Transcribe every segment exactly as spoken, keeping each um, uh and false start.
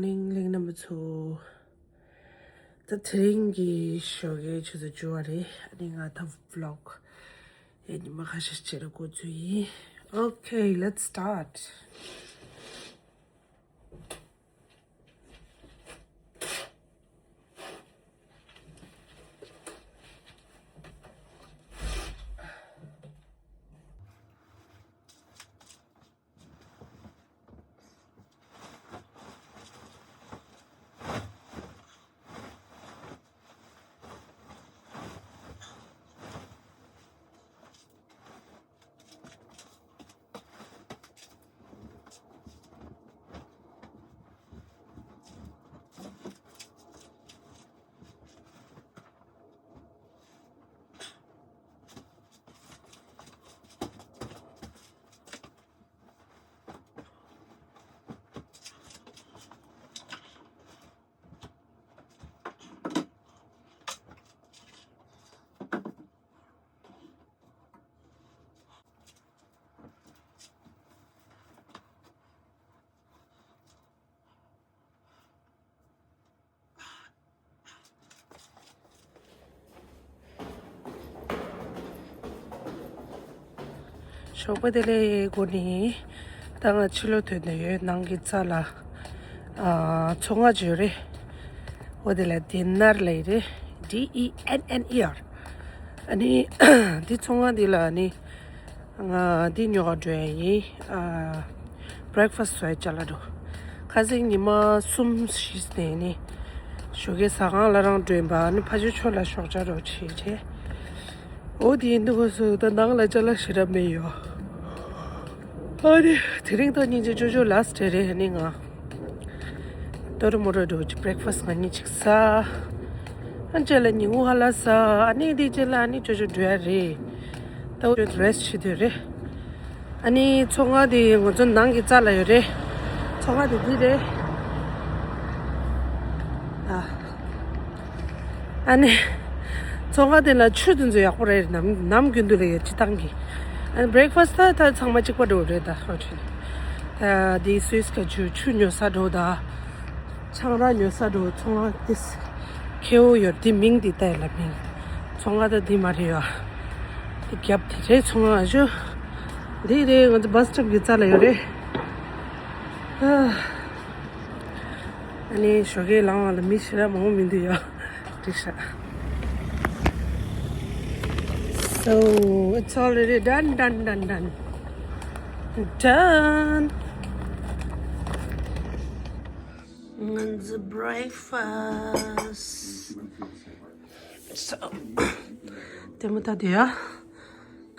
ལིང་ལིང་རྣམ་པ་ཚོ། ད་དེ་རིང་གི་ཞོགས་ཀའི་ཆུ་ཚོད་བཅུ་པ་རེད། ཨ་ནི་ང་ད་ཝི་ལོག་ཡ་ཉི་མ་ཁ་ཤས་བྱས་ལ་འགོ་འཛུགས་ཡིན། Okay, let's start. ཞོགས་པ་བདེ་ལེགས། གོ་ནི། ད་ང་ཕྱི་ལོགས་ཐོན་ནས་ཡོད། ནང་གི་རྩ་ལ་ཨ་ཚོང་ཁང་ཅིག་ཡོད་རེད། འོ་དེ་ལ་ཌིན་ནར་ལབ་ཡོད་རེད། D E N N E R། ཨ་ནི་འདི་ཚོང་ཁང་འདི་ལ་ནི། ང་འདི་ཉོ་ག་འགྲོ་ཡ་ཡིན། ཨ། བྷི་རེག་ཕ་སི་བཟོ་ཡ་ཅ་ལག་འགྲོ། ཁ་སང་ཉི་མ་གསུམ་བཞི་ནས་ནི་ཞོགས་ཀའི་ཟ་ཁང་ལ་རང་འགྲོ་ཡིན་པ། ཨ་ནི་ཕ་ཆོས་ཆོས་ལ་ཞོགས་ཇ་འགྲོ་བྱེད་བྱེད། འོ་དེ་ཡིན་དུས་སུ་ད་ནང་ལ་ཅ་ལག་ཞེ་དྲག་མེད་ཡོད། ཨ་ནི་དེ་རིང་ད་སྙིང་རྗེ་ཅོ་ཅོ་ལ་སི་ཊི་རེད། ཨ་ནི་ང་ཏོ་རུ་མོ་རུ་འགྲོ་ཅིག་བྷི་རེག་ཕ་སི་ང་གཉིས་ཅིག་ཟ། ཨ་ནི་རྗེས་ལ་ཉིན་གུང་ཧ་ལ་ཟ། ཨ་ནི་དེ་རྗེས་ལ་ཨ་ནི་ཅོ་ཅོ་འགྲོ་ཡ་རེད། ད་འོ་རེ་སི་ཊི་བྱེད་དུས་རེད། ཨ་ནི་ཚོང་ཁང་དེ་ང་ཚོ་ནང་གི་རྩ་ལ་ཡོད་རེད། ཚོང་ཁང་དེ་འདི་རེད། ཨ། ཨ་ནི་ཚོང་ཁང་དེ་ལ་ཆུ་དེ་ཚོ་ཡག་པོ་རེད། ནམ་ནམ་རྒྱུན་དུ་ལ་ཡོད་སྤྱི་བཏང་གི། ཨ་ནི་བྷི་རེག་ཕ་སི་ད་ད་ཚང་མ་གཅིག་པ་འགྲོ་རེད། ད་ཧོ་ཆུ་ད་དེ་སུས་ཀ་ཆུ་ཆུ་ཉོ་ས་འགྲོ་ད། ཆང་རག་ཉོ་ས་འགྲོ། ཚོང་ཁང་དེ་ཁེ་བོ་ཡོད། དེ་མིང་དེ་ལྟ་ཡ་ལ་མིང་། ཚོང་ཁང་ད་དེ་མ་རེད་ཡ། དེ་རྒྱབ་དེ་རེད། ཚོང་ཁང་ཨ་ཞོ་འདི་རེད། ང་ཚོ་བྷ་སི་སི་ཊོབ་གི་རྩ་ལ་ཡོད་རེད། ཨ། ཨ་ནི་ཞོགས་ཀས་ལངས་པ་ལ་མི་ཞེ་དྲག་མང་པོ་མི་འདུག་ཡ། འགྲིག་ཤག So, it's already done, done, done, done. Done. ང་ཚོ་བྷི་རེག་ཕ་སི། So, དེ་མོ་ད་དེ་ཡ།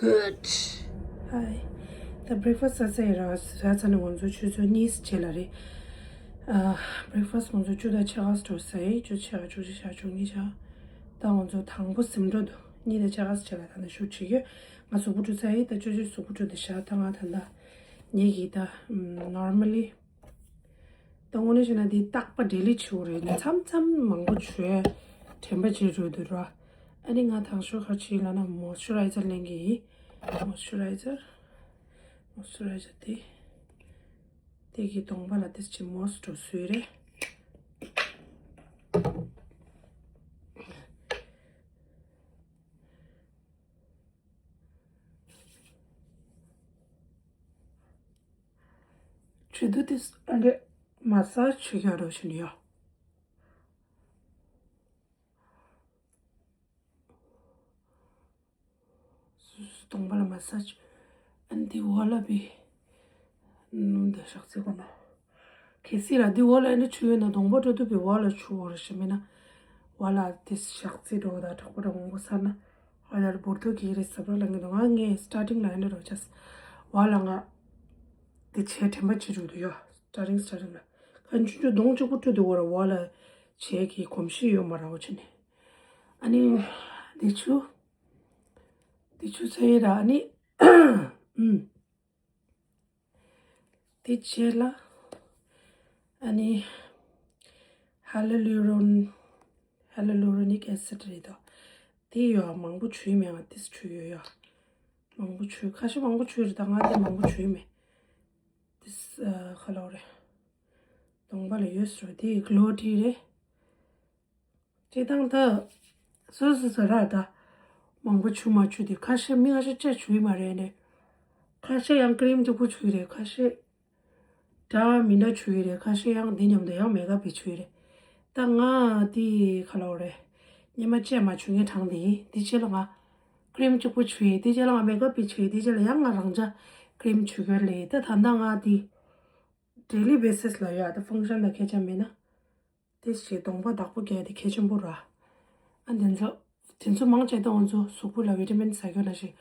Good. Hi. ད་བྷི་རེག་ཕ་སི་ཟ་ཚར་ཡིན་ར། ཟ་ཚར་ནས་ང་ཚོ་ཆུ་ཚོད་གཉིས་རྗེས་ལ་རེད། ཨ། བྷི་རེག་ཕ་སི་ང་ཚོ་བཅུ་དང་ཕྱེད་ཀ་འགྲོ་ཟ་ཡིན། བཅུ་ཕྱེད་ཀ་བཅུ་གཅིག་ཞག་བཅུ་གཉིས་ཞག་ད་ང་ཚོ་དང་པོ་ཟིམ་འགྲོ་འདུག་གཉིས་དང་ཕྱེད་ཀ་ཙམ་ལ་ད་ནི་ཤུགས་ཆེ་གི། ང་གཟུགས་པོ་བཀྲུ་ཚར་ཡིན། ད་ཅོ་ཅོ་གཟུགས་པོ་བཀྲུ་འདི་ཤག་ད་ང་ད་ད་ངེད་ཀྱི་ད་normally ད་དངོས་གནས་བྱས་ན་འདི་རྟག་པ་ཌེ་ལི་བྱེད་དགོས་རེད། ནི་མཚམས་མཚམས་མང་པོ་བྱས་དྲན་པ་བརྗེད་འགྲོ་འདུག་ར། ཨ་ནི་ང་དང་ཤོག་ཁ་ཅིག་ལ་ན་མོ་སི་ཅུ་རའི་ཛར་ལེན་གི་ཡིན། མོ་སི་ཅུ་རའི་ཛར། མོ་སི་ཅུ་རའི་ཛར་དེ། དེ་གི་གདོང་པ་ལ་ཏིས་ཅི་མོ་སི་འགྲོ་སུས་རེད། ཆུ་དུ་ཏིས་ཨ་འདྲེ་མ་སཱ་ཇི་བྱེད་ཀྱི་རོ་ཞུ་ནི་ཡོ། སུ་སུ་གདོང་པ་ལ་མ་སཱ་ཇི། ཨ་ནི་འདི་འོག་ལ་བི། ནུ་འདི་ཞག་ཚི་གོ་ནོ། གལ་སྲིད་ལ་འདི་འོག་ལ་ཨ་ནི་ཆུ་ཡོད་ན་གདོང་པ་འགྲོ་དུས་བི་འོག་ལ་ཆུ་འོར་ཞིག་མིན་ན། འོག་ལ་དེ་ཞག་ཚི་འགྲོ་ད་དྲག་པོ་འགྲོ་མང་པོ་ས་ན། འོག་ལ་འབུར་ཐོག་གི་རེད་ས་བར་ལ་ངེད་དོ་ང་ངས་སི་ཊར་ཊིང་ལ་ཨ་ནི་རོ་ཅས། འོག་ལ་ང་། དེ་བྱས་དྲན་པ་བྱེད་འགྲོ་དུ་ཡོ། སི་ཊར་ཊིང་སི་ཊར་ཊིང་ལ། གང་ཆུ་ཆུ་གདོང་གཅིག་པུ་བཀྲུ་དུ་འོ་ར་འོག་ལ། བྱས་ཀྱི་གོམས་གཤིས་ཡོད་མ་ར་འོ་ཆེ་ནི། ཨ་ནི། དེ་ཆུ། དེ་ཆུ་ཚ་ཡི་ར་ཨ་ནི། ཨུམ། དེ་རྗེས་ལ། ཨ་ནི། ཧ་ལ་ལུ་རོན། ཧ་ལ་ལུ་རོ་ནིག་ཨེ་སིཌ་རེད་དོ། དེ་ཡོད་མང་པོ་བྱུས་མེད་ང་ཏིས་བྱུས་ཡོད་ཡོད། མང་པོ་བྱུས་ཁ་ཤས་མང་པོ་བྱུས་རེད་ད་ང་དེ་མང་པོ་བྱུས་མེད། ཏིས་ཨ་ཁ་ལོ་རེད། གདོང་པ་ལ་ཡོད་སྲོ་དེ་གི་གློ་ཊི་རེད། སྤྱིར་བཏང་ད་སོ་སོ་སོ་ར་ད་མང་པོ་བྱུག་མ་བྱུག་དེ་ཁ་ཤས་མི་ཁ་ཤས་ཅིག་བྱུག་གི་མ་རེད་ནས། ཁ་ཤས་ཡང་ཀི་རིམ་གཅིག་པོ་བྱུག་གི་རེད། ཁ་ཤས་འདྲ་མི་འདྲ་བྱུག་གི་རེད། ཁ་ཤས་ཡང་འདི་མཉམ་དུ་ཡང་མེག་ཨབ་བྱུག་གི་རེད། ད་ང་དེ་ག་ལབ་དགོས་རེད། སྔོན་མ་ཅིག་མ་བྱུག་མཁན་གྲས་དེ་ཡིན། དེ་རྗེས་ལ་ང་ཀི་རིམ་གཅིག་པོ་བྱུག་ཡིན། དེ་རྗེས་ལ་ང་མེག་ཨབ་བྱུག་ཡིན། དེ་རྗེས་ལ་ཡང་ང་རང་འཇགས་ཀི་རིམ་བྱུག་གི་ལས། ད་ད་ལྟ་ང་དེ་ཌེ་ལི་བེ་སིས་ལ་ཡོད། ད་ཕང་ཤན་ལ་སྐད་ཆ་མེད་ན། དེ་བཞིན་གདོང་པ་བདག་པོ་རྒྱག་དེ་གལ་ཆེན་པོ་ར། ཨ་དེ་ཚོ་དེ་ཚོ་མང་ཆེ་ད་ང་ཚོ་གཟུགས་པོ་ལ་བི་ཊ་མིན་ཟ་རྒྱུ་ནང་བཞིན་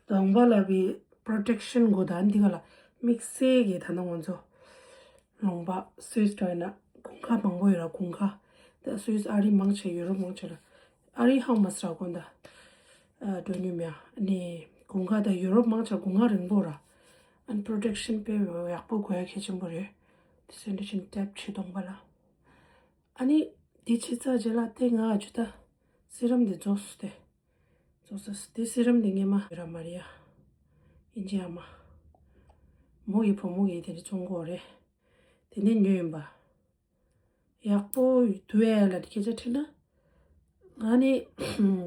གདོང་པ་ལ་བི་པྲོ་ཊེག་ཤན་དགོས། ད་འདི་ག་ལ་དམིགས་བསལ་གྱི་ད་ནང་ང་ཚོ་ལུང་པ་སུད་སི་འདྲ་ཡིན་ན་དགུན་ཁ་མང་པོ་ཡོད་ར། དགུན་ཁ་ད་སུད་སི་ཨ་རི་མང་ཆེ་ཡུ་རོབ་མང་ཆེ་ལ། ཨ་རི་ཧང་མ་སི་ར་གོན་ད་འགྲོ་མྱོང་མེད། ཨ་ནི་དགུན་ཁ་ད་ཡུ་རོབ་མང་ཆེ་དགུན་ཁ་རིང་པོ་ར། ཨ་ནི་པྲོ་ཊེག་ཤན་དཔེ་ཡག་པོ་དགོས་ཡ་གལ་ཆེན་པོ་རེད། དེ་སེ་འདྲ་ཆེན་ཊེབ་བྱེད་གདོང་པ་ལ། ཨ་ནི་དེ་བྱས་ཚར་རྗེས་ལ་དེ་ང་ཨ་ཇུ་ད་སི་རམ་དེ་རྫོགས་སོང་སྟེ། རྫོགས་སོང་། དེ་སི་རམ་དེ་སྔོན་མ་ར་མ་རི་ཡ་ཨིན་ཇི་ཨ་མ་མོ་ཡི་བུ་མོ་གིས་དེ་འདྲ་བཙོང་གོ་རེད། དེ་ནས་ཉོས་ཡིན་པ། ཡག་པོ་འདུག་ཨེ་ལ་སྐད་ཆ་དྲིས་ན། ང་ནི་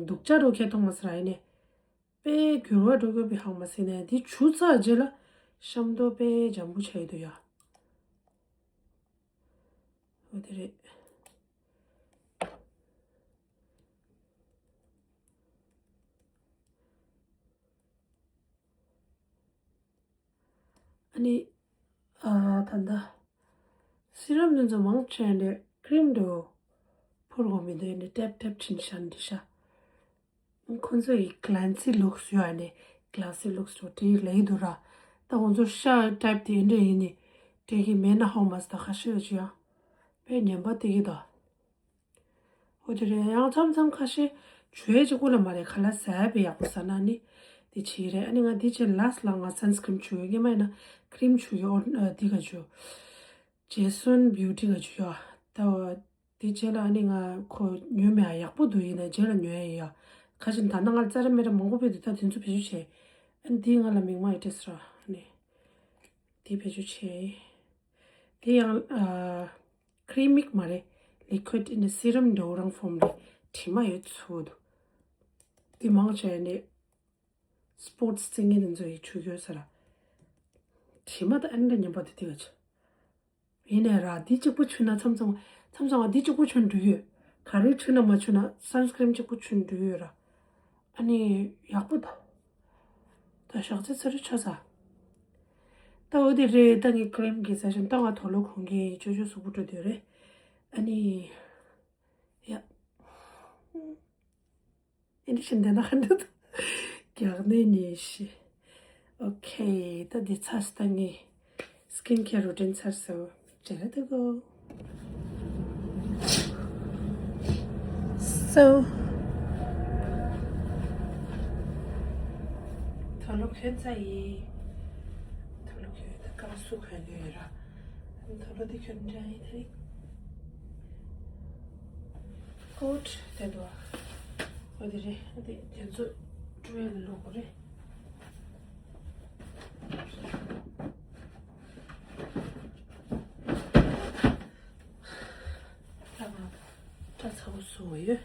སྡུག་ཅག་འགྲོ་ཁྱེད་མཐོང་མ་སོང་ར། ཡིན་ནས་དཔེ་འགྱུར་བ་འགྲོ་དགོས་པའི་ཧང་མ་སི་ནས་འདི་བྱུག་ཚར་རྗེས་ལ་ཤམ་ཐོག་དཔེ་འཇམ་པོ་ཆགས་ཡོད་འདུག་ཡ། འོ་དེ་རེད། ཨ་ནི། ཨ་ད་ལྟ་སི་རམ་འདི་ཚོ་མང་ཆེ་འདི་ཀི་རིམ་དུ་ཕུར་དགོས་མི་འདུག་ནི་ཊེབ་ཊེབ་ཕྱིན་ཤ་འདི་ཤ། ཁོ་ཚོ་ཡི་གི་གི་ལན་སི་ལུགས་ཡོད་ནི་གི་ལན་སི་ལུགས་དུ་དེ་ལེགས་འདུག་ར། ད་ཁོ་ཚོ་ཤ་ཊེབ་དེ་འདྲ་ཡིན་ནི་དེ་གི་མེད་ན་ཧོ་མ་སི་ད་ཁ་ཤས་ཡོད་ཅི་ཡང་དཔེ་ཉན་པ་དེ་གི་ད། འོ་དེ་རེད། ཡང་མཚམས་མཚམས་ཁ་ཤས་བྱུག་ཡས་གཅིག་པོ་ལ་མ་རེད། ཁ་ལག་ཟ་ཡས་དཔེ་ཡག་པོ་ཟ་ན་ནི་དེ་བྱེད་ཀྱི་རེད། ཨ་ནི་ང་དེ་བྱས་ལཱ་སི་ལ་ང་སན་སི་ཀི་རིམ་བྱུག་ཡོད། སྔོན་མ་ཡིན་ན་ཀི་རིམ་བྱུག་ཡོད། ཨོ་དེ་ག་བྱུག་ཇེ་སོན་བིའུ་ཊི་ག་བྱུག་ཡོད། ད་དེ་རྗེས་ལ་ཨ་ནི་ང་ཁོ་ཉོས་མེད། ཨ་ཡག་པོ་འདུག་ཡིན་ན་རྗེས་ལ་ཉོ་ཡ་ཡིན་ཡ། ཁ་ཅིག་ད་ལྟ་ང་ལ་རྩ་ར་མེད་ར་མང་པོ་ཕེབས་འདུག་ད་དེ་ཚོ་བེད་སྤྱོད་བྱས། ཨ་ནི་དེ་ང་ལ་མིག་མ་ཡི་ཏྲེ་སི་ར་ཨ་ནི་དེ་བེད་སྤྱོད་བྱས། དེ་ཡང་ཨ་ཀི་རིམ་མིག་མ་རེད། ལི་ཁུ་ཌི་ཨ་ནི་སི་རམ་འདྲ་བོ་རང་ཕོམ་རེད། དྲི་མ་ཡོད་ཚོད་འདུག་དེ་མང་ཆེ་ནི་སི་པོར་ཊི་སི་རྩེད་མཁན་དེ་ཚོ་ཡི་བྱུག་ཡོད་ས་ར། དྲི་མ་ད་ཨ་ནི་འདྲ་ཉམས་པ་དེ་དེ་ག་ཆ། ཡིན་ནའི་ར་འདི་གཅིག་པོ་བྱུག་ན་མཚམས་མཚམས་མཚམས་མཚམས་འདི་གཅིག་པོ་བྱུག་འགྲིག་ཡོད། ག་རེ་བྱུག་ན་མ་བྱུག་ན་སན་སི་ཀི་རིམ་གཅིག་པོ་བྱུག་འགྲིག་ཡོད་ར། ཨ་ནི་ཡག་པོ་ད། ད་ཞག་ཚི་ཚི་རུ་ཆ་ས། ད་འོ་དེ་རེད། ད་ངས་ཀི་རིམ་གྱི་ས་ཞིང་ད་ང་དུག་ལོག་གོན་གྱི་ཅོ་ཅོ་གཟུགས་པོ་འགྲོ་དུས་རེད། ཨ་ནི། ཡ། ཨེ་འདྲ་ཞིག་འདི་ན་ཧ་འདི་འདུག་རྒྱག་ནས་ཉེས་ཤི། ཨོ་ཁེ། ད་འདི་ཚར་སོང་། ད་ངའི་སི་ཀིན་ཁེར་རུ་ཊིན་ཚར་སོང་། བྱེད་ར་ད་གོ། སོ། དུག་ལོག་གྱོན་ཚར་ཡིན། དུག་ལོག་གྱོན་ད་ཀ་སུ་གྱོན་ཡོད་ར། དུག་ལོག་འདི་གྱོན་འདྲ་ཡིན་ད་རེད། ཀོཊ་དེ་འདུག་འོ་དེ་རེད། འོ་དེ་དེ་ཚོ་ཊུ་ཝེལ་ལོག་རེད། ད་ང་སྐྲ་ཚ་པོ་བཟོ་བ་ཡོད།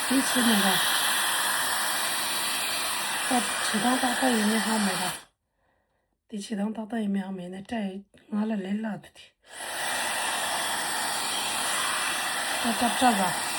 དེ་བྱས་ན་ར། ད་བྱེད་སྟངས་ཏག་ཏག་ཡིན་མིན་ཧ་མ་ར། དེ་བྱེད་སྟངས་ཏག་ཏག་ཡིན་མིན་ཧ་མ་ཡིན་ན་སྐྲ་ཡི་ང་ལ་ལས་སླ་འདུག་དེ། ད་སྐྲ་སྐྲ་ར།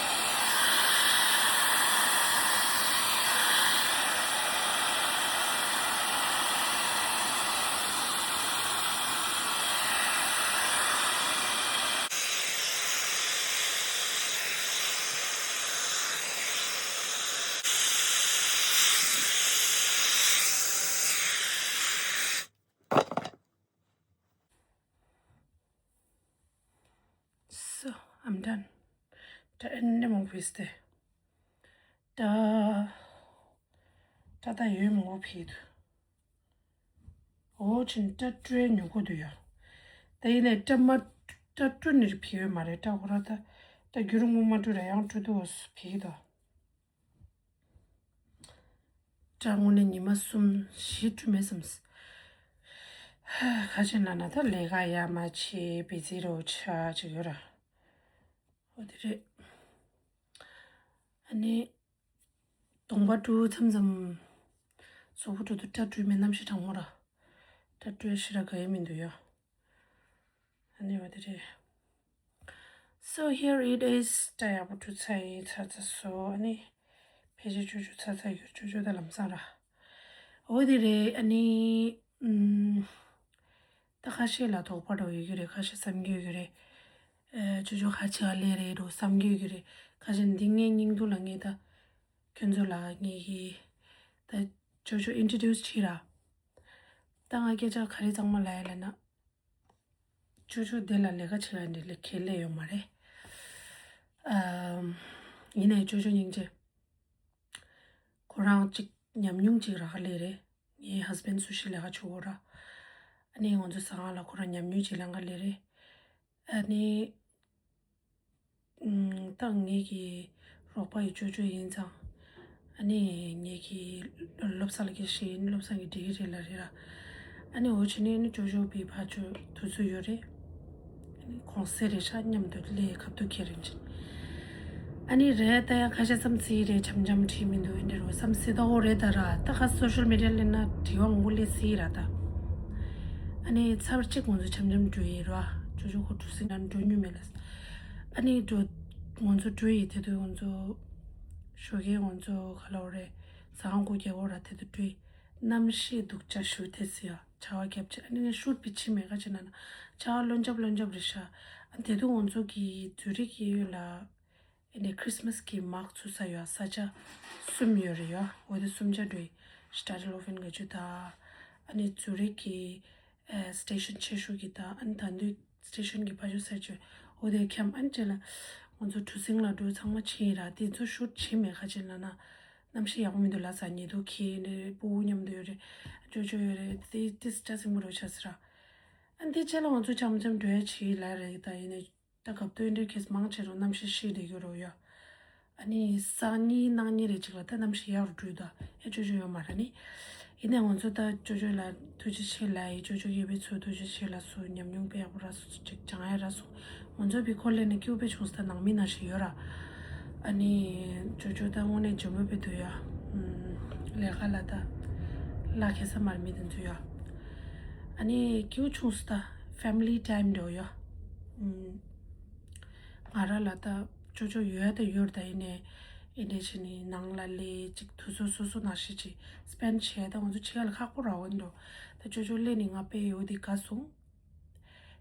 So, I'm done. ད་ཨེ་ནི་མང་པོ་ཡིས་ཏེ། ད་ད་ད་ཡོད་མང་པོ་ཕིག་འདུག་འོ་ཅིན་ད་སྤྲོད་ཉོ་གོ་འདུག་ཡ། ད་ཡིན་ནའི་སྐྲ་མ་སྐྲ་བཀྲུ་ནི་རེ་ཕིག་ཡོད་མ་རེད། སྐྲ་ཁོ་ར་ད་ད་རྒྱུན་རིང་པོ་མ་བཀྲུ་ར་ཡང་བཀྲུ་འདུག་འོ་ཕིག་འདུག་སྐྲ་དངོས་གནས་ཉི་མ་གསུམ་བཞི་བཀྲུས་མེད་བསམ། ཁ་ཆེན་ལ་ན་ད་ལས་ཀ་ཡ་མ་བྱེད་བི་ཛི་རོ་ཆ་ཅིག་ཡོད་ར། འོ་དེ་རེད། ཨ་ནི། གདོང་པ་བཀྲུ་མཚམས་མཚམས། གཟུགས་པོ་བཀྲུ་དུས་སྐྲ་བཀྲུས་མེད་རྣམ་ཤེས་དྲང་མོ་ར། སྐྲ་བཀྲུས་ཤི་ར་ག་ཡེ་མི་འདུག་ཡ། ཨ་ནི་འོ་དེ་རེད། So here it is. སྐྲ་ཡག་པོ་བཀྲུས་ཚར་ཡིན་ཚར་ཚར་སོ་ཨ་ནི། ཕལ་ཆེར་ཅོ་ཅོ་ཚར་ཚར་ཡོད་ཅོ་ཅོ་ད་ལམ་སང་ར། འོ་དེ་རེད་ཨ་ནི། ཨུམ། ད་ཁ་ཤས་ལ་དོགས་པ་འགྲོ་ཡོད་ཀྱི་རེད། ཁ་ཤས་བསམ་གྱི་ཡོད་ཀྱི་རེད། ཨེ་ཅོ་ཅོ་ཁ་ཆེ་བ་ལས་རེད་འགྲོ་བསམ་གྱི་ཡོད་ཀྱི་རེད། ཁ་ཤས་འདི་ངའི་སྙིང་སྡུག་ལ་ངས་ད། ཁྱོད་ཚོ་ལ་ངས་ཀྱི། ད་ཅོ་ཅོ་ཨིན་ཊྲོ་ཌིའུ་སི་བྱེད་ར། ད་ང་སྐད་ཆ་ག་རེ་གཙང་མ་ལ་ཡ་ལ་ན། ཅོ་ཅོ་དེ་ལ་ལས་ཀ་བྱེད་ཡ་འདི་ལས་ཁས་ལེན་ཡོད་མ་རེད། ཨམ། ཡིན་ནའི་ཅོ་ཅོ་སྙིང་རྗེ། ཁོ་རང་གཅིག་ཉམས་མྱོང་གཅིག་རག་ག་ལས་རེད། ངའི་ཧས་བྷེན་སུ་ཤི་ལས་ཀ་བྱེད་གོ་ར། ཨ་ནི་ང་ཚོ་ཟ་ཁང་ལ་ཁོ་རང་ཉམས་མྱོང་གཅིག་ལེན་ག་ལས་རེད། ཨ་ནི། ཨུམ། ད་ངེད་ཀྱི་རོགས་པ་ཡི་ཅོ་ཅོ་ཡིན་ཙང་། ཨ་ནི་ངེད་ཀྱི་སློབ་གསར་ལ་སྐད་ཆ་བཤད་ཡིན་སློབ་གསར་གྱི་འགྲིག་གི་རེད་ལ་རེད་ར། ཨ་ནི་འོ་བྱས་ནས་ཨ་ནི་ཅོ་ཅོ་བི་ཕ་ཅོ་དུས་ཚོད་ཡོད་རེད། ཨ་ནི་གོང་སེ་རེད་ཤག་མཉམ་དུ་ལས་ཁབ་ཏུ་ཁྱེར་རིན་ཆེན། ཨ་ནི་རེད་ད་ཡང་ཁ་ཤས་བསམ་རྩིས་རེད་འཆམ་འཆམ་བྲིས་མི་འདུག་ཨེ་འདྲ་རོ་བསམ་སྲིད་ད་འོ་རེད་ད་ར་ད་ཁ་སོ་ཤལ་མི་ཌི་ཡ་ལས་ན་དྲི་བ་མང་པོ་སླེབས་སྲིད་ར་ད། ཨ་ནི་ཚར་གཅིག་ང་ཚོ་འཆམ་འཆམ་འགྲོ་ཡི་ར་ཅོ་ཅོ་ཁོ་གྲུ་གཟིངས་ན་འགྲོ་མྱོང་མེད་ལ། ཨ་ནི་འགྲོ། ང་ཚོ་འགྲོ་ཡི་དེ་དུས་ང་ཚོ། ཞོགས་ཀས་ང་ཚོ་ག་ལ་འོ་རེད། ཟ་ཁང་སྒོ་རྒྱག་གོ་ར་དེ་དུས་འགྲོ་ཡི། གནམ་གཤིས་སྡུག་ཅག་ཞུ་དེ་སི་ཡ་ཆར་པ་བརྒྱབ་ཅིག་ཨ་ནི་ནི་ཤུད་པི་ཕྱི་མེད་ཁ་ཅིག་ན་ན་ཆར་པ་ལོན་འཇབ་ལོན་འཇབ་རེད་ཤག་ཨ་དེ་དུས་ང་ཚོ་གི་ཛུ་རིག་གི་ཡུལ་ལ་ཨེ་ནི་ཁྲིས་མས་གི་མག་ཚུད་ས་ཡོད་ས་ཆ་གསུམ་ཡོད་རེད་ཡོད་འོ་དེ་གསུམ་ཆ་འགྲོ་ཡི་སི་ཊ་ཊི་ལོ་ཕན་ག་ཅུ་ད་ཨ་ནི་ཛུ་རིག་གི་ཨེ་སི་ཊེ་ཤན་ཆེ་ཤོས་ཀྱི་ད་ཨ་ནི་ད་དུས། སི་ཊེ་ཤན་གྱི་ཕ་ཇོ་སེར་ཆོས་འོ་དེ་འཁྱམ་ཨན་ཅེ་ལ། ང་ཚོ་གྲུ་གཟིངས་ལ་འགྲོ་ཚང་མ་ཕྱིན་ཡིན་ར་དེ་ཚོ་ཤུད་ཕྱིན་མེད་ཁ་ཅིག་ལ་ན། གནམ་གཤིས་ཡག་པོ་མི་འདུག་ལ་ས་ཉེ་དུ་ཁྱི་འདྲེ་སྤུ་གུ་མཉམ་དུ་ཡོད་རེད། ཅོ་ཅོ་ཡོད་རེད་དེ་དེ་སི་ཊ་སིང་མོ་རོ་ཆ་སི་ར། ཨན་དེ་ཅེ་ལ་ང་ཚོ་འཆམ་འཆམ་འགྲོ་ཡ་ཕྱི་ལ་རེད་ད་ཡིན་ནས། ད་སྐབས་དོན་འདྲེ་ཁེས་མང་ཆེ་རུ་གནམ་གཤིས་ཤི་བསྡད་ཡོད་རོ་ཡ། ཨ་ནི་སང་ཉིན་གནངས་ཉིན་རེ་གཅིག་ལ་ད་གནམ་གཤིས་ཡག་རུ་འགྲོ་ད་ཨེ་ཅོ་ཅོ་ཡོད་མ་ར་ནི། ཡིན་ནའི་ང་ཚོ་ད་ཅོ་ཅོ་ལ་ཐུགས་རྗེ་ཆེ་ལ་ཡི་ཅོ་ཅོ་ཡོད་པའི་ཚོ་ཐུགས་རྗེ་ཆེ་ལ་སུ་ཉམས་མྱོང་དཔེ་ཡག་པོ་ར་སུ་ཅིག་སྦྱང་ཡ་ར་སུ། ང་ཚོ་བི་ཁོ་ལེ་ནི་ཀྱུ་པེ་ཆུང་ས་ད་ནང་མི་ནང་བཞིན་ཡོད་ར། ཨ་ནི་ཅོ་ཅོ་ད་དངོས་གནས་འཇོན་པོ་པའི་དུ་ཡ། ལས་ཀ་ལ་ད། ལ་ཁེ་ས་མར་མི་དུ་འཛུ་ཡ། ཨ་ནི་ཀྱུ་ཆུང་ས་ད་ཕེ་མི་ལི་ཊའིམ་འགྲོ་ཡ། ང་ར་ལ་ད་ཅོ་ཅོ་ཡོད་ད་ཡོད་ད་ཡིན་ནས་ཨེ་འདྲས་བྱས་ནས་ནང་ལ་ལས་ཅིག་དུས་ཚོད་སོ་སོ་ནང་བཞིན་ཅིག་སི་པེན་ཌི་བྱས་ད་ང་ཚོ་ཕྱི་ཁ་ལ་ཁག་པོ་རག་འོན་འགྲོ། ད་ཅོ་ཅོ་སླེབས་ནས་ང་དཔེ་ཡོད་དེ་དགའ་སོང་།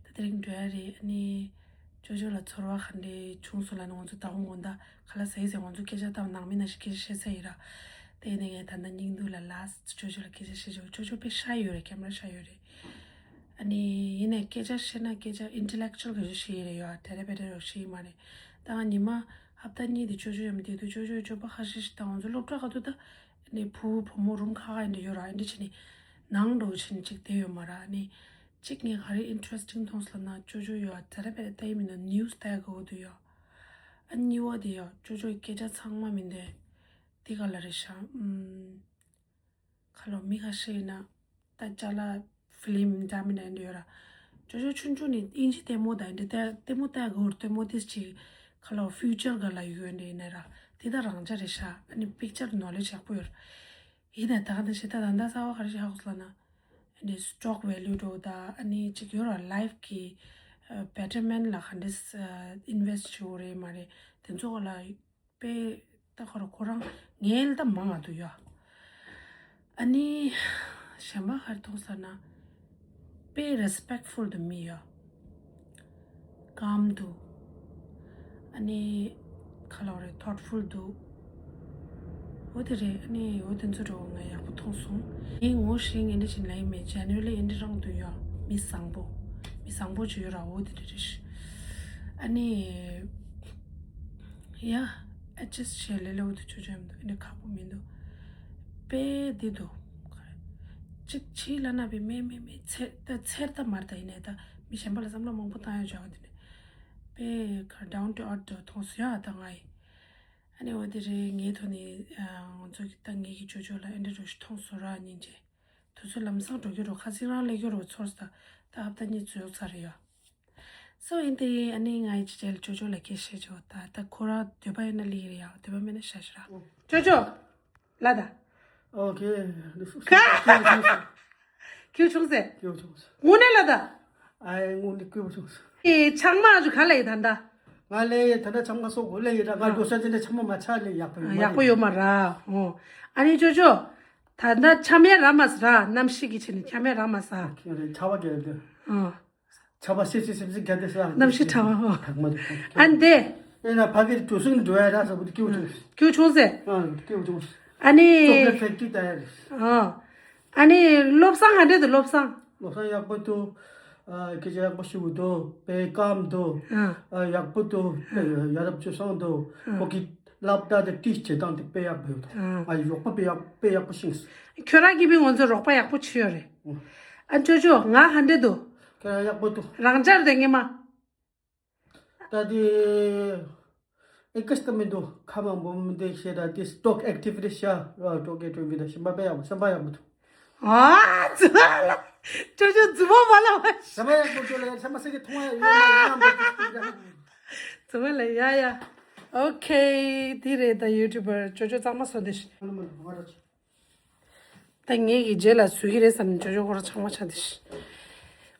ད་དེ་རིང་འགྲོ་ཡ་རེད་ཨ་ནི། ཅོ་ཅོ་ལ་ཚོར་བ་ག་འདྲས་བྱུང་སོང་ལ་ནི་ང་ཚོ་ད་འོང་དགོང་ད་ག་ལ་ཟ་ཡི་ཟེར་ང་ཚོ་སྐད་ཆ་བཏང་ནང་མི་ནང་བཞིན་སྐད་ཆ་བཤད་ས་ཡིན་ར། དེ་ནས་ངས་ད་ལྟ་སྙིང་སྡུག་ལ་ལ་ཅོ་ཅོ་ལ་སྐད་ཆ་བཤད་ཅོ་ཅོ་ཅོ་དཔེ་ཤ་ཡོད་རེད་ཁེམ་ར་ཤ་ཡོད་རེད། ཨ་ནི་ཡིན་ནའི་སྐད་ཆ་བཤད་ན་སྐད་ཆ་ཨིན་ཊེ་ལེག་ཅུ་ཨལ་ག་ཚོད་བཤད་ཡི་རེད་ཡོད་ཨ་དེ་རེད་པེ་རེད་རོགས་བཤད་ཡི་མ་རེད། ད་ང་ཉི་མ་ཧབ་ཏ་གཉིས་དེ་ཅོ་ཅོ་ཡོད་མ་དེ་དུས་ཅོ་ཅོ་ཅོ་པ་ཁ་ཤས་ཤིག་ད་ང་ཚོ་སློབ་གྲྭ་ག་དུས་ད་ཨ་ནི་བུ་བུ་མོ་རུམ་ཁ་ཁ་ཡིན་འདྲ་ཡོད་ར་ཨ་འདྲ་བྱས་ནས་ནང་འགྲོ་བྱས་ནས་ཅིག་བསྡད་ཡོད་མ་ར་ཨ་ནི་ཅིག་ངས་ག་རེ་ཨིན་ཊེ་རེ་སི་ཊིང་མཐོང་སོང་ལབ་ན་ཅོ་ཅོ་ཡོད་ཨ་དེ་རེད་པེ་རེད་ད་ཡིན་མིན་ན་ནིའུ་སི་ལྟ་ཡ་ག་འོ་དུ་ཡོད་ཨ་གཉིས་པ་དེ་ཡོད་ཅོ་ཅོ་ཡི་སྐད་ཆ་ཚང་མ་མིན་ཏེ། དེ་ག་ལ་རེད་ཤག་ཨུམ། ཁ་ལོ་མི་ཁ་ཤས་ཡིན་ན། ད་ཅ་ལག་ཕི་ལིམ་འདྲ་མི་འདྲ་ཡིན་འདྲ་ཡོད་ར། ཅོ་ཅོ་ཆུང་ཆུང་ནི་ཨིན་ཇི་ལྟད་མོ་དང་འདི་ལྟད་ལྟད་མོ་ལྟ་གོ་ལྟད་མོ་དེ་ཅིག་ཁ་ལོ་ཕིའུ་ཅར་ག་ལ་ཡོད་འདྲ་ཡིན་ན་ར། དེ་ད་རང་ཅག་རེད་ཤག་ཨ་ནི་པིག་ཅར་ནོ་ལེ་ཇི་ཡག་པོ་ཡོད་ར། ཡིན་ནའི་ད་ག་ད་ཞེ་ད་ད་ད་གསར་བ་ག་རེ་ཞིག་ཧ་གོ་སོང་ལབ་ན། ཨ་ནི་སི་ཊོག་ཝེ་ལུ་འགྲོ་ད་ཨ་ནི་ཅིག་ཡོད་ར་ལའིཕ་གི་ཨ་བེ་ཊར་མེན་ལ་ག་འདྲས་ཨ་ཨིན་ཝེ་སི་ཊི་བྱེད་དགོས་རེད་མ་རེད་དེ་ཚོ་ག་ལ། དཔེ་ད་ཁོ་རང་ཁོ་རང་ངའི་ལ་ད་མང་ང་འདུག་ཡ། ཨ་ནི་གཞན་པ་ག་རེ་མཐོང་ས་ན་དཔེ་རེ་སི་པེག་ཕུལ་འདུག་མི་ཡ། ཀམ་འདུག་ཨ་ནི་ག་ལ་བ་རེད་ཐོཊ་ཕུལ་འདུག་འོ་དེ་རེད་ཨ་ནི་འོ་དེ་ཚོ་འགྲོ་ང་ཡག་པོ་མཐོང་སོང་། ངའི་ངོ་ཤེས་ངེས་འདྲ་ཞིག་ལ་ཡིན་མེད་ཇེ་ནེ་རལ་ལི་ཨེ་འདྲ་རང་འདུག་ཡ་མི་བཟང་པོ་མི་བཟང་པོ་ཅིག་ཡོད་ར་འོ་དེ་རེད་རེད་ཨ་ནི། ཡ། ཨེ་ཇི་སི་ཊི་བྱས་ལེ་ལེ་འོ་དུ་ཆོ་ཆོ་ཡོད་མི་འདུག་ཨེ་འདྲ་ཁག་པོ་མི་འདུག་དཔེ་འདི་འདུག་གཅིག་ཕྱི་ལ་ན་བི་མེ་མེ་མེ་ཚེར་ད་ཚེར་ད་མར་ད་ཡིན་ནས་ད་མི་གཞན་པ་ལ་བསམ་བློ་མང་པོ་བཏང་ཡ་བྱ་བ་འདི་ནས་དཔེ་ག་ཌའུན་ཊུ་ཨར་ཐ་འདུག་མཐོང་སོང་ཡ་ད་ང་ཡི། ཨ་ནི་འོ་དེ་རེད། ངའི་ཐོག་ནས་ཨ་ང་ཚོ་གི་ད་ངེད་ཀྱི་ཅོ་ཅོ་ལ་ཨེ་འདྲ་རུ་ཞིག་མཐོང་སོང་ར་སྙིང་རྗེ། དུས་ཚོད་ལམ་སང་འགྲོ་རྒྱུ་རུ་ཁ་སང་རང་སླེབས་རྒྱུ་རུ་ཚོར་སོང་། ད་ད་ཧབ་ད་གཉིས་ཚོད་ཚར་རེད་ཡ། སོ་ཡིན་ཏེ་ཨ་ནི་ང་ཡི་ཅི་བྱས་ལ་ཅོ་ཅོ་ལ་སྐད་བཤད་ཅོ། ད་ད་ཁོ་རང་འདོད་པ་ཡིན་ན་སླེབས་ཀྱི་རེད་ཡ། འདོད་པ་མེད་ན་ཤ་ཤ་ར། ཅོ་ཅོ། ལ་ད། ཨོ་ཁེ། ཁྱོད་བྱུང་ཟེ། ཁྱོད་བྱུང་ཟེ། དངོས་གནས་ལ་ད། ཨའི་དངོས་གནས་ཁྱོད་བྱུང་ཟེ། ཨེ་ཆང་མ་ཨ་ཅུ་ག་ལ་ཡི་ད་ད། ང་ལ་ཡི་ད་ད་ཆང་མ་སོགས་གོ་ལ་ཡི་ད། ང་འགྲོ་ས་ཅི་འདྲ་ཆང་མ་མ་ཆག་ལས་ཡག་པོ་ཡོད་མ་ཡག་པོ་ཡོད་མ་ར། ཨོ། ཨ་ནི་ཅོ་ཅོ། ད་ད་ཆམ་ཡ་ར་མ་ས་ར། གནམ་གཤིས་ཀྱི་ཆེད་ནས་ཆམ་ཡ་ར་མ་ས། ཁྱོད་རེ་ཆ་བ་གལ་ཏེ། ཨོ། ཆ་བ་སེ་སེ་སེ་སེ་གལ་ཏེ་ས། གནམ་གཤིས་ཁྲ་བ་ཧོ། ཐག་མ་ཐུག་ཨ་འདི། ཨེ་ན་ཕ་གིར་གྲོ་སོན་འགྲོ་ཡ་ར་ས་བུ་དུ་ཀེའུ་ཆུང་། ཀེའུ་ཆུང་ཟེ། ཨ་ཀེའུ་ཆུང་། ཨ་ནི། ཅོག་ལེ་ཕེག་ཏི་ད་ཡ་རེ། ཨོ། ཨ་ནི་བློ་བཟང་ཧ་འདྲེ་དུ་བློ་བཟང་། བློ་བཟང་ཡག་པོ་འདུག་ཨ་སྐད་ཆ་ཡག་པོ་ཞུ་གི་འདུག་དཔེ་སྐམ་འདུག་ཨ་ཡག་པོ་འདུག་ཡ་རབས་སྤྱོད་བཟང་འདུག་ཁོ་གི་སློབ་གྲྭ་དེ་ཏིས་བྱེད་སྟངས་དེ་དཔེ་ཡག་པོ་ཡོད་འདུག་ཨ་ཡོག་པ་དཔེ་ཡག་དཔེ་ཡག་པོ་ཤེས་སོང་། ཁྱོད་རང་གིས་བི་ང་ཚོ་རོགས་པ་ཡག་པོ་བྱས་ཡོད་རེད། ཨ་ཅོ་ཅོ་ང་ཧ་འདྲེ་འདུག་ཁྱོད་རང་ཡག་པོ་འདུག་རང་འཇགས་དེ་ངེས་མ། ད་དེ་ཨེ་ཀ་སྟ་མི་འདུག་ཁ་མང་པོ་མི་འདུག་ཤེས་ར་དེ་སྟོག་ཨེག་ཊིབ་རེད་ཤ་ར་སྟོག་ཨེག་ཊིབ་རེད་ཤ་མ་པ་ཡག་པོ་ཤ་པ་ཡག་པོ་འདུག་ཨ་ཙི་བ་ལ་ཅོ་ཅོ་ཙི་བ་མ་ལ་བ་ཤ་པ་ཡག་པོ་ཅོ་ལ་ཡ་ཤ་མ་སེ་གི་ཐུང་བ་ཡོད་མ་ཡོད་མ་ཙི་བ་ལ་ཡ་ཡ། ཨོ་ཁེ། དེ་རེད་ད་ཡུ་ཊུབ་པར་ཅོ་ཅོ་གཙང་མ་བཟོ་དེ་ཤ། ད་ངེད་ཀྱི་རྗེས་ལ་བཟོ་གི་རེད་བསམ་ནས་ཅོ་ཅོ་ཁོ་རང་ཆང་མ་ཆག་དེ་ཤི།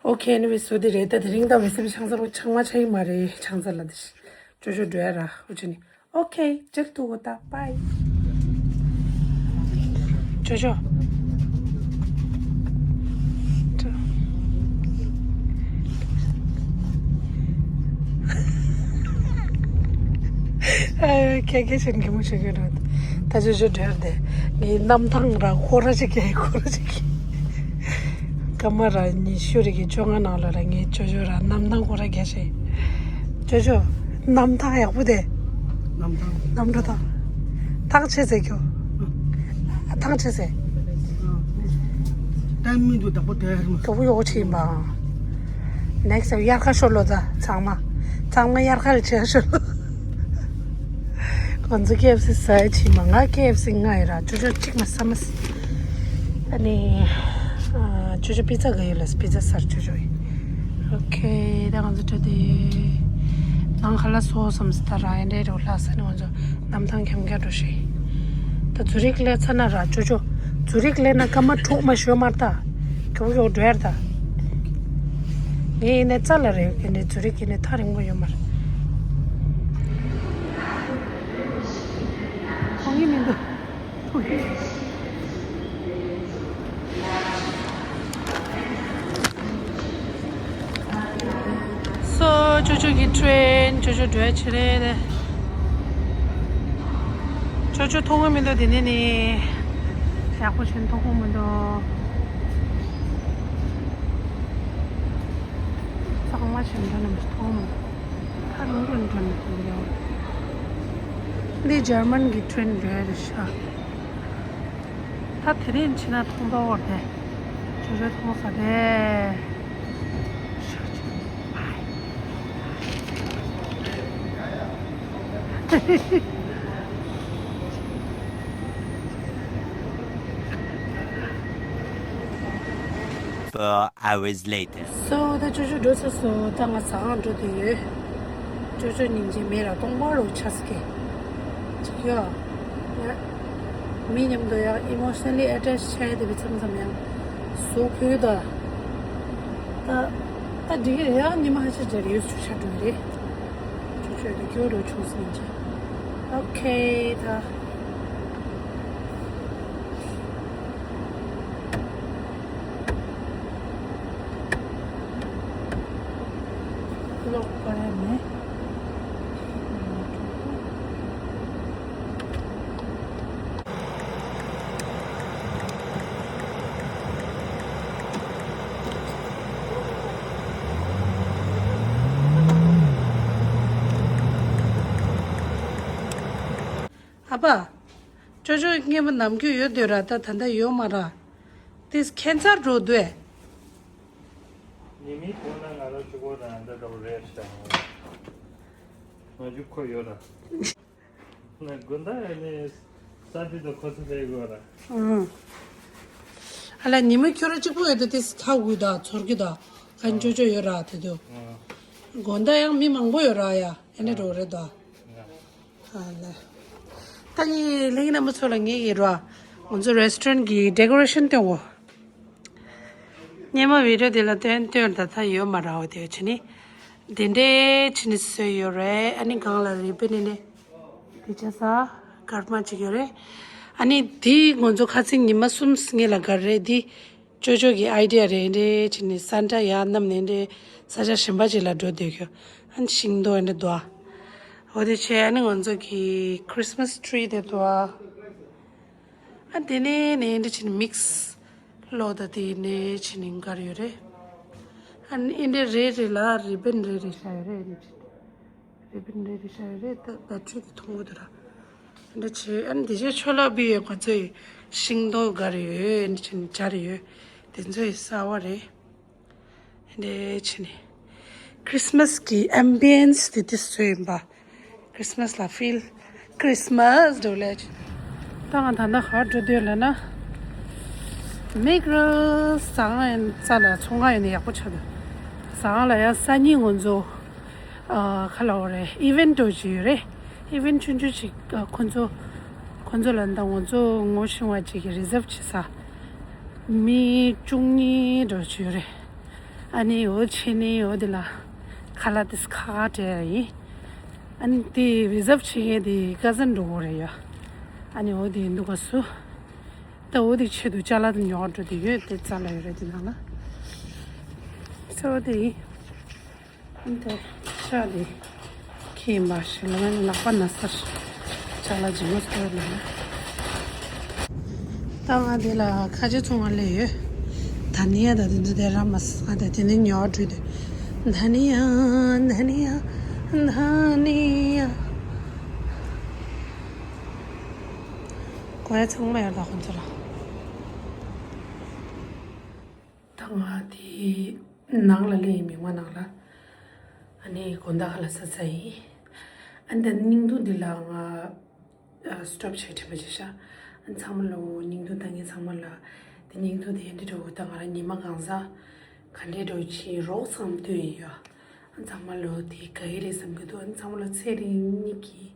ཨོ་ཁེ་ཨེ་ནི་ཝེ་བཟོ་དེ་རེད། ད་དེ་རིང་ད་བེ་སི་བི་ཆང་ས་རུ་ཆང་མ་ཆག་གི་མ་རེད། ཆང་ས་ལ་དེ་ཤི། ཅོ་ཅོ་འགྲོ་ཡ་ར་ཨོ་ཅི་ནི། ཨོ་ཁེ་ཇེག་ཏུ་གོ་ད་པའི། ཅོ་ཅོ། ཨ་ཁྱེད་ཀྱིས་ཞེན་གི་མོ་ཞིག་ཡོད་རེད། ད་ཅོ་ཅོ་འདྲེར་དེ་ངའི་གནམ་ཐང་ར་ཁོ་ར་ཅིག་གི་ཁོ་ར་ཅིག་གི་སྐར་མ་ར་ཉི་ཤུ་རེ་གི་བཅོ་ལྔ་ནང་ལ་ར་ངའི་ཅོ་ཅོ་ར་གནམ་ཐང་ཁོ་ར་རྒྱ་ཤེས། ཅོ་ཅོ་གནམ་ཐང་ཡག་པོ་དེ། གནམ་ཐང་། གནམ་གྲུ་ཐང་། ཐང་ཆད་ཟེར་ཁྱོ། ཐང་ཆད་ཟེར། ཏན་མི་འདུག་བདག་པོ་དེ་རུ། ག་བུ་ཡོག་ཆེ་ཡིན་པ། ནེག་སི་ཡར་ཁ་ཤོར་ལོ་ད་ཚང་མ། ཚང་མ་ཡར་ཁ་རེ་ཆེ་ཤོར་ལོ། ཁོང་ཚོ་ཀེ་ཨེཕ་སི་ཟ་ཡ་ཆེ་མ། ང་ཀེ་ཨེཕ་སི་ང་ཡི་ར་ཅོ་ཅོ་གཅིག་མ་ཟ་མ་ཟ། ཨ་ནི། ཨ་ཅོ་ཅོ་པི་ཙ་ག་ཡོད་ལ་པི་ཙ་ཟར་ཅོ་ཅོ་ཡི། ཨོ་ཁེ། ད་ང་ཚོ་འགྲོ་དེ། ནང་ཁ་ལ་སོ་སམ་སི་ད་ར་ཨེ་འདྲའི་རོ་ལ་ས་ནི་ང་ཚོ་གནམ་ཐང་འཁྱམ་རྒྱ་འགྲོ་ཤེས། ད་ཛུ་རིག་ལས་ཚ་ན་ར་ཅོ་ཅོ། ཛུ་རིག་ལས་ན་སྐར་མ་དྲུག་མ་ཞོ་མར་ད། ག་བུ་ག་བུ་འགྲོ་ཡར་ད། ངས་ཡིན་ནས་རྩ་ལ་རེ་ཡིན་ནས་ཛུ་རིག་ཡིན་ནས་ཐག་རིང་པོ་ཡོད་མ་རེད། མཐོང་གི་མི་འདུག་མཐོང་གི། སོ་ཅོ་ཅོ་གི་ཊེན་ཅོ་ཅོ་འགྲོ་ཡ་ཆེ་རེད། ཅོ་ཅོ་མཐོང་གི་མི་འདུག་དེ་ནས་ནི་ཡག་པོ་བྱས་མཐོང་གི་མི་འདུག་གཙང་མ་བྱས་འགྲོ་ནས་མཐོང་མི་འདུག་ཐག་རིང་རུ་འགྲོ་ནས་མཐོང་གི་ཡོད། འདི་འཇར་མན་གྱི་ཊེན་འགྲོ་ཡ་རེད་ཤག་ད་དེ་རིང་ཕྱིན་ན་མཐོང་ཐོག་བར་དེ། ཅོ་ཅོ་མཐོང་ས་དེ། Four hours later. སོ་ད་ཅོ་ཅོ་འགྲོ་ཚར་སོང་། ད་ང་ཟ་ཁང་འགྲོ་དུས་ཡོད། ཅོ་ཅོ་སྙིང་རྗེ་མེད་ལ་སྟོང་པ་རུ་ཆགས་ཀྱི། ཅིག་ཡོད། ཡ། མི་མཉམ་དུ་ཡང་ཨི་མོ་ཤི་ན་ལི་ཨེ་ཊེཆ་ཆགས་ཡ་དེ་བས་མཚམས་མཚམས་ཡང་། གཟུགས་ཕུལ་དོ། ད་ད་འགྲིག་གི་རེད། ཡང་ཉི་མ་ཧ་ཅང་འཇར་ཡོད་ཚུལ་ཆགས་འགྲོ་གི་རེད། ཅོ་ཅོ་དེ་སྐྱོ་རུ་བྱུང་སོང་ཅིག་ཨོ་ཁེ་ད། ལོག་པ་ཡ་མེད། ཨ་ཕ། ཅོ་ཅོ་སྔས་མ་ནམ་རྒྱུན་ཡོད་དུས་ར་ད་ད་ལྟ་ཡོད་མ་ར། དེས་ཁྱད་མཚར་འགྲོ་འདུག་ཉི་མའི་གུང་ན་ང་རང་གཅིག་པོ་རང་འདྲ་འདྲ་པོ་རེད་ཤག་ང་རྒྱུ་ཁོ་ཡོད་ར། དགོན་བདག་ནི་ས་འདི་དུ་ཁོ་ཚོ་ཕེབས་དགོས་ར། ཨང་། ཨ་ལ་ཉི་མ་ཁྱོད་ར་གཅིག་པོ་ཡོད་དུ་དེ་ཐག་དགོས་ད་ཚོར་གི་ད་ག་འཇོ་འཇོ་ཡོད་ར་དེ་དུ། དགོན་བདག་ཡང་མི་མང་པོ་ཡོད་ར་ཡ་ཨེ་ནི་འགྲོ་རེད་ད། ཨ་ལ། ད་ནི་ལྷན་རྒྱས་རྣམ་པ་ཚོ་ལ་ངེད་ཀྱི་ར་ང་ཚོ་རེ་སི་ཊོ་རན་གྱི་ཌེ་ཀོ་རེ་ཤན་སྟོན་འོ། སྙེ་མ་བི་ཌི་ཡོ་དེ་ལ་སྟོན་སྟོན་ད་ད་ཡོད་མ་ར་འོ་དེ་བྱས་ནི། དེ་འདྲའི་བྱས་ནི་བཟོས་ཡོད་རེད། ཨ་ནི་སྒང་ལ་རི་བན་ནི་ནི། དེ་ཆ་ས་སྐར་མ་གཅིག་ཡོད་རེད། ཨ་ནི་དེ་ང་ཚོ་ཁ་སང་ཉི་མ་གསུམ་སྔོན་ལ་བསྒར་རེད་དེ། ཅོ་ཅོ་གི་ཨའི་ཌི་ཡ་རེད་འདྲེ་བྱས་ནི་ས་འདྲ་ཡར་བསྣམས་ནས་འདྲེ་ས་ཆ་གཞན་པ་ཅིག་ལ་འགྲོ་སྡོད་རྒྱུ། ཨ་ནི་ཤིང་སྡོང་འདྲེ་འདུག་ཨ། འོ་དེ་བྱས་ཨ་ནི་ང་ཚོ་གི་ཁྲི་སི་མ་སི་ཊི་རི་དེ་འདུག་ཨ། ཨ་དེ་ནས་ནས་འདྲེ་བྱས་ནི་མིག་སི་ལོ་ད་དེ་ནས་བྱས་ནི་འགར་ཡོད་རེད། ཨ་ནི་འདྲེ་རེ་རེ་ལ་རི་བན་རེ་རེ་བཞག་ཡོད་རེད་འདྲེ་བྱས་ནི། རི་བན་རེ་རེ་བཞག་ཡོད་རེད། ད་ད་ཆུ་དེ་མཐོང་གི་འདུག་ར། འདི་བྱས་ཨ་ནི་དེ་རྗེས་ཆོ་ལག་བི་ཡོད་ཁོ་ཚོ་ཡི་ཤིང་སྡོང་སྒར་ཡོད་འདི་བྱས་ནི་སྦྱར་ཡོད། དེ་ཚོ་ཡི་གསར་བ་རེད། འདི་བྱས་ནི་ཁྲི་སི་མ་སི་གི་ཨེམ་བི་ཡན་སི་དེ་དེ་བཟོས་ཡིན་པ། ཁྲི་སི་མ་སི་ལ་ཕིལ། ཁྲི་སི་མ་སི་འགྲོ་ལས། ད་ང་ད་ལྟ་ག་འགྲོ་འདོད་ལ་ན། མེག་ར་ཟ་ཁང་ཡིན་རྩ་ལ་ཚོང་ཁང་ཡིན་ན་ཡག་པོ་ཆགས་འདུག་ཟ་ཁང་ལ་ཡང་སང་ཉིན་ང་ཚོ། ཨ་ཁ་ལ་འོ་རེད། ཨི་ཝེན་ཊི་འགྲོ་བཞིན་ཡོད་རེད། ཨི་ཝེན་ཊི་ཆུང་ཆུང་ཞིག་ཨ་ཁོ་ཚོ་ཁོ་ཚོ་ལ་འདང་ང་ཚོ་ངོ་ཤེས་པ་ཅིག་གིས་རི་ཛབ་བྱེད་ས། མི་བཅུ་གཉིས་འགྲོ་བཞིན་ཡོད་རེད། ཨ་ནི་འོ་ཆེ་ནི་འོ་དེ་ལ་ཁ་ལག་དེ་ཁ་ཁ་སྤྲད་ཡ་ཡིན། ཨ་ནི་དེ་རི་ཛབ་བྱེད་མཁན་དེ་ཀ་ཛན་འགྲོ་དགོས་རེད་ཡ། ཨ་ནི་འོ་དེ་འདུག་ག་སུ། ད་འོ་དེ་ཆེད་དུ་ཅ་ལག་དེ་ཉོ་ག་འགྲོ་དེ་ཡོད་དེ་རྩ་ལ་ཡོད་རེད་དེ་ནང་ལ། སོ་དེ་ཡིན། འདི་ཤ་དེ་ཁྱི་ཡིན་པ་ཞིག་ལ་ལག་པ་ན་སར་ཅ་ལག་ཇི་མོ་ཚོར་ལ། ད་ང་དེ་ལ་ཁ་ཆེ་ཚོང་བ་ལས་ཡོད། ད་ནི་ཡ་ད་དེ་ཚོ་དེ་ར་མ་ས་ད་དེ་ནི་ཉོ་བྲོས་དེ། ད་ནི་ཡ་ད་ནི་ཡ་ད་ནི་ཡ། གོ་ཡ་ཚང་མ་ཡོད་ད་ཁོང་ཚོ་ལ། ད་ང་དེ་ནང་ལ་སླེབས་ཡིན་མིག་མ་ནང་ལ། ཨ་ནི་དགོང་དག་ཁ་ལག་ཟ་ཚར་ཡིན། ཨ་ནི་ད་སྙིང་སྡུག་འདི་ལ་ང་ཨ་སི་ཊོབ་བྱས་དྲན་པ་བྱས་ཤག་ཨ་ནི་ཚང་མ་ལ་འོ་སྙིང་སྡུག་ལྟ་མཁན་ཚང་མ་ལ་དེ་སྙིང་སྡུག་དེ་འདྲ་འགྲོ་ད་ང་རང་ཉི་མ་གང་ཟག་ག་འདྲས་འགྲོ་ཕྱིན་རོགས་ཚང་མ་ལྟོས་ཡིན་ཡོད། ཨ་ནི་ཚང་མ་ལ་འོ་དེ་དགའ་ཡི་རེད་བསམ་གྱི་འདུག་ཨ་ནི་ཚང་མ་ལ་ཚེ་རིང་གཉིས་ཀྱི་